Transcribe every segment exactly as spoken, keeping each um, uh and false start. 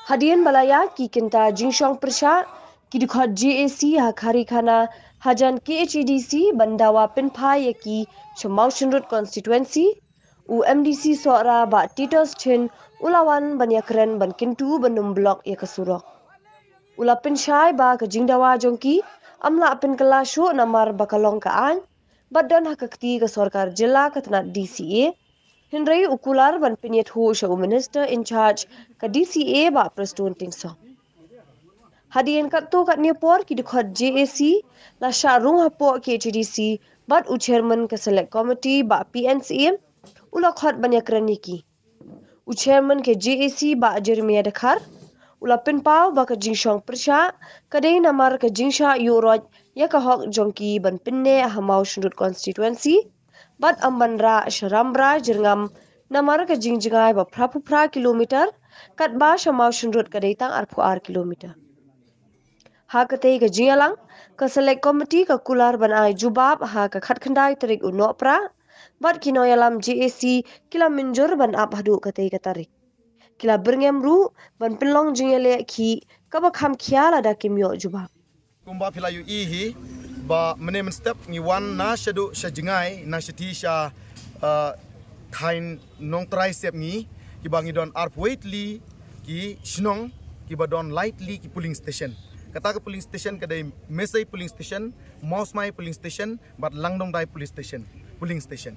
Hadien ba la ïa ki kynta jingshong pyrshah, ki dkhot J A C ha Kharikhana hajan K H A D C ban dawa pynphai ïa ki sha Mawshynrut constituency, u M D C Sohra Bah Titos Chin u la wan ban ïakren ban kyntu ban ym block ïa ka surok. U la pynshai ba ka jingdawa jong ki kam lah pynkylla shuh namar ba ka long ka aiñ bad don ha ka kti ka sorkar jylla ka tnat D C A. Hynrei u kular ban pynïathuh sha u minister in charge ka D C A Bah Prestone Tynsong. Hadien katto katne por ki dkhot J A C la shah rung hapoh K H A D C bad u chairman ka select committee Bah P N Syiem u la khot ban ïakren ïa ki. U chairman ka J A C Bah Jeremiah Dkhar u la pynpaw ba ka jingshong pyrshah ka dei namar ka jingshah ïuh roit ïa ka hok jong ki ban pynneh ha Mawshynrut constituency bad ym ban rah sha Rambrai Jyrngam namar ka jingjngai ba phra phew phra kilometer, katba sha Mawshynrut ka dei tang ar phew ar kilometer. Ha katei ka jingïalang, ka select committee ka kular ban ai jubab ha ka khatkhyndai tarik u Nohprah bad ki nongïalam J A C ki la mynjur ban ap haduh katei ka tarik. Ki la byrngem ruh ban pynlong jingïaleh khih kaba kham khia lada kim ïoh jubab. Kumba phi la ïohi hi ba mynne mynstep ngi wan na shaduh sha jngai na shathie sha, uh, thaiñ Nongtrai Sepngi, kiba ngi don ar phew wei tylli ki shnong, kiba don lai tylli ki polling station. Kata ka polling station ka dei Mesei polling station, Mawsmai polling station bad Langdongdai police station, polling station.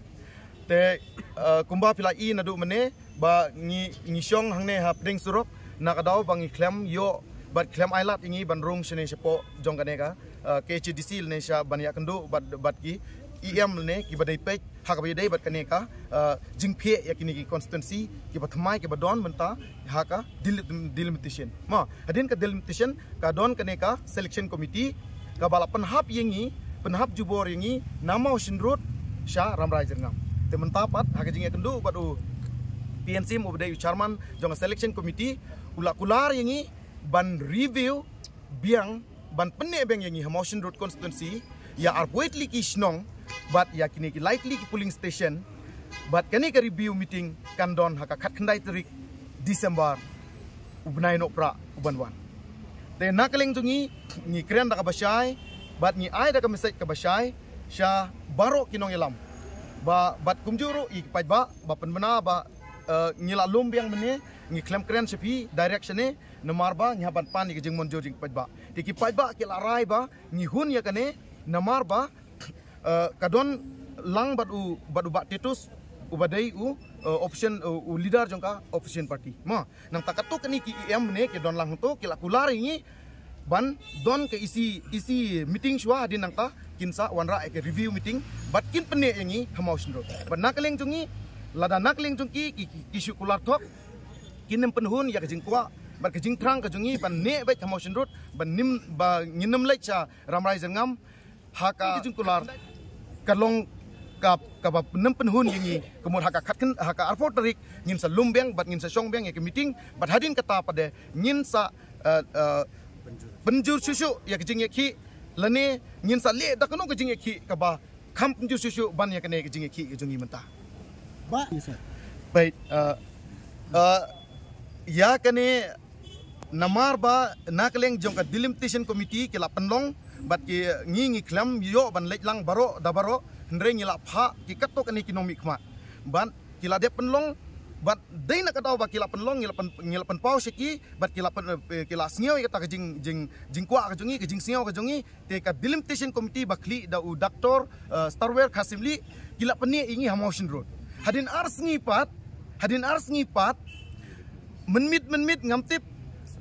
Te, uh, kumba phi la i naduh mynne ba ngi, ngi shong hangne ha pdeng surok na ka daw ba ngi khlem ïoh bad khlem ailad ïa ngi ban rung shane shapoh jong kane ka, uh, K H A D C lane sha ban ïakynduh bad, bad ki E M lane kiba dei peit ha kaba ïadei bad kane ka, uh, jingphiah ïa kine ki constituency kiba thymmai kiba don mynta ha ka delim-, delimitation. Ma, hadien ka delimitation ka don kane ka selection committee kaba la pynhap ïa ngi, pynhap jubor ïa ngi na Mawshynrut sha Rambrai Jyrngam. Te mynta pat ha ka jingïakynduh bad u P N Syiem uba dei u chairman jong ka selection committee u la kular ïa ngi ban review biang, ban pynneh biang ïa ngi ha Mawshynrut constituency ïa ar phew wei tylli ki shnong bad ïa kine ki lai tylli ki polling station bad kane ka review meeting kan don ha ka khatkhyndai tarik December u bnai Nohprah u ban wan. Te na ka liang jong ngi, ngi kren da kaba shai bad ngi ai da ka message kaba shai sha baroh ki nongïalam ba bad kumjuh ruh ïa ki paidbah ba pynbna ba, eh, ngi la lum biang mynne, ngi khlem kren sha phi direct shane namar ba ngi hap ban pan ïa ka jingmynjur jong ki paidbah. Te ki paidbah ki la rai ba ngi hun ïa kane namar ba, eh, ka don lang bad u, bad u Bah Titus uba dei u, eh, opposition, eh, u leader jong ka opposition party. Ma, nangta katto katne ki E M ne ki don lang hangto ki la kular ïa ngi ban don ka E C, E C meeting shuwa, hadien nangta kin sa wanrah ïa ka review meeting bad kin pynneh ïa ngi ha Mawshynrut. Bad na ka liang jong ngi, lada na ka liang jong ki, ki, ki, ki shu kular thok, kin nym pynhun ïa ka jingkwah bad ka jingthrang ka jong ngi ban neh beit ha Mawshynrut, ban nym, ba ngin nym leit sha Rambrai Jyrngam, ha ka jingkular ka long ka, kaba nym pynhun ïa ngi, ka mut ha ka khatkhyndai, ha ka arphew tarik ngin sa lum biang bad ngin sa shong biang ïa ka meeting bad hadien kata pat de ngin sa, eh, eh, pynjur shuh shuh ïa ka jingïakhih lane ngin sa leh da kano ka jingïakhih kaba kham pynjur shuh shuh ban ïa kane ka jingïakhih ka jong ngi mynta. Ba, yes, sir. Peit, eh, eh, ïa kane namar ba na ka liang jong ka delimitation committee ki la pynlong bad ki, ngi ngi khlem ïoh ban leit lang baroh da baroh, hynrei ngi la phah ki katto katne ki nongmihkhmat bad ki la dep pynlong bad dei na ka daw ba ki la pynlong, ngi la pyn, ngi la pynpaw sha ki bad ki la pyn, eh, ki la sngew ïa kata ka jing, jing, jingkwah ka jong ngi, ka jingsngew ka jong ngi. Te ka delimitation committee ba khlieh da u Doctor, eh, Starwell Kharsyiemlieh, ki la pynneh ïa ngi ha Mawshynrut. Hadien ar sngi pat, hadien ar sngi pat, mynmiet mynmiet ngam tip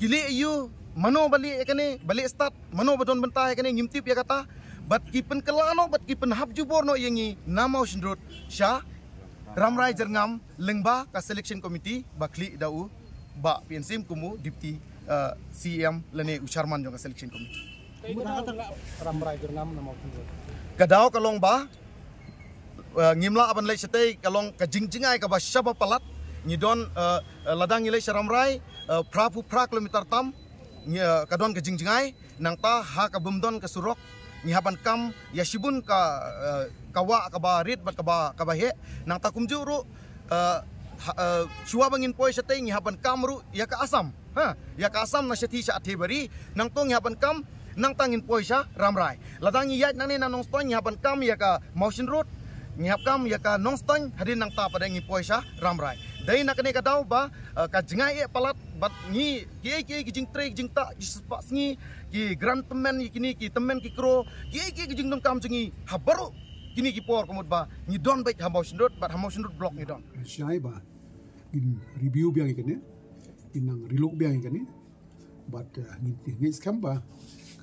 ki leh aïu, mano ba leh ïa kane, ba leh stad, mano ba don bynta ïa kane, ngim tip ïa kata. Bad ki pynkylla noh bad ki pynhap jubor noh ïa ngi na Mawshynrut sha Rambrai Jyrngam lyngba ka selection committee ba khlieh da u Bah P N Syiem kum u Deputy, eh, C E M lane u chairman jong ka selection committee. Rambrai Jyrngam na Mawshynrut. Ka daw ka long ba, eh, ngim lah ban leit shatei, ka long ka jingjngai kaba shaba palat. Ngi don, eh, eh, lada ngi leit sha Rambrai, eh, phra phew phra kilometer tam, ngi, eh, ka don ka jingjngai. Nangta ha ka bym don ka surok, ngi hap ban kam ïa shibun ka, eh, ka wah kaba rit bad kaba, kaba heh. Nangta kumjuh ruh Uh, ha, uh, shuwa ba ngin poi shatei ngi hap ban kam ruh ïa ka Assam. Ha, ïa ka Assam na shathie sha Athebari, nangta ngi hap ban kam, nangta ngin poi sha Rambrai. Lada ngi ïaid nangne na Nongstoiñ ngi hap ban kam ïa ka Mawshynrut, ngi hap kam ïa ka Nongstoiñ, hadien nangta pat de ngi poi sha Rambrai. Dei na kane ka daw ba, uh, ka jngai eh palat bad ngi kiei kiei ki jingtrei ki jingtah ki spah sngi, ki grant payment ïa kine ki tymmen ki kro, kiei kiei ki jingdonkam jong ngi ha baroh kine ki por ka mut ba ngi don beit ha Mawshynrut bad ha Mawshynrut block ngi don. Shai ba ngin review biang ïa kane, ngin nang relook biang ïa kane, bad, eh, ngin ti ngin skhem ba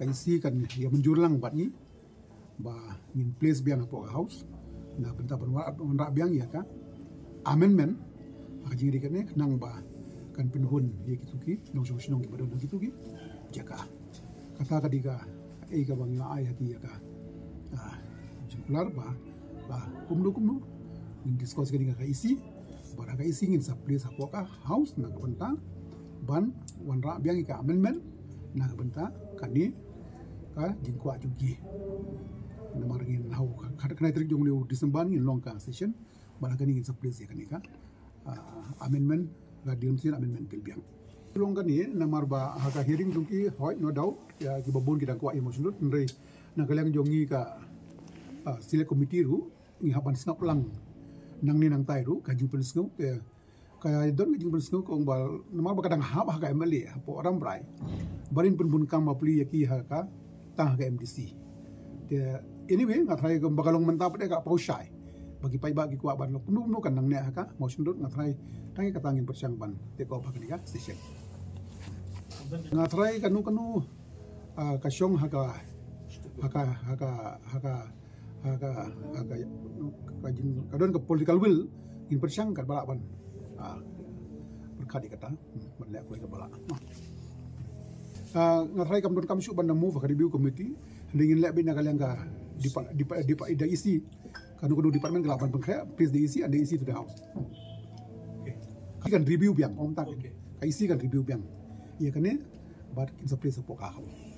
ka E C kan ïa mynjur lang bad ngi ba ngin place biang hapoh ka House na bynta ban wanrah, wanrah biang ïa ka amendment ha ka jingri kane, khnang ba kan pynhun ïa kitu ki nongshong shnong kiba don ha kitu ki jaka. Kata ka dei kaei kaba ngi la ai ha ki ïa ka, ah, circular ba, ba kumno kumno ngin discuss kane ka E C, ba da ka E C ngin sa place hapoh ka House na ka bynta ban wanrah biang ïa ka amendment na ka bynta kane ka jingkwah jong ki. Namar ngin ha u khatkhyndai tarik jong u December ngin long ka session, ba da kane ngin sa place ïa kane ka, ah, amendment, ka Devolution Amendment Bill biang. Long kane namar ba ha ka hearing jong ki, hooid, no doubt, ïa kiba bun ki dang kwah ïa Mawshynrut, hynrei na ka liang jong ngi ka, ah, Select Committee ruh ngi hap ban sngap lang nangne nangtai ruh ka jingpynsngew, te ka don ka jingpynsngew ka ong ba namar ba ka dang hap ha ka M L A hapoh Rambrai, ba rin pynbun kam bapli ïa ki ha ka, tang ha ka M D C. Te anyway, nga tharai ka ba ka long mynta pat de ka paw shai ba ki paidbah ki kwah ban long kumno kumno kan nangne ha ka Mawshynrut, nga tharai tang ïa kata ngin pyrshang ban take up ha kane ka session. Nga tharai kano kano, ah, ka shong ha ka, ha ka, ha ka, ha ka ha ka, ha ka, ka jing, ka don ka political will, ngin pyrshang katba lah ban, ah, pyrkhat ïa kata, hmm, ban leh kawei kaba lah. Ah, nga tharai kam don kam shuh ban da move ha ka review committee, hynrei ngin leh beit na ka liang ka depa-, depa-, depa-, da E C, kano kano department ka lah ban pynkhreh, place da E C and da E C to the House. Ka kan review biang, ong ta. Ka E C kan review biang ïa kane, bad kin sa place hapoh ka House.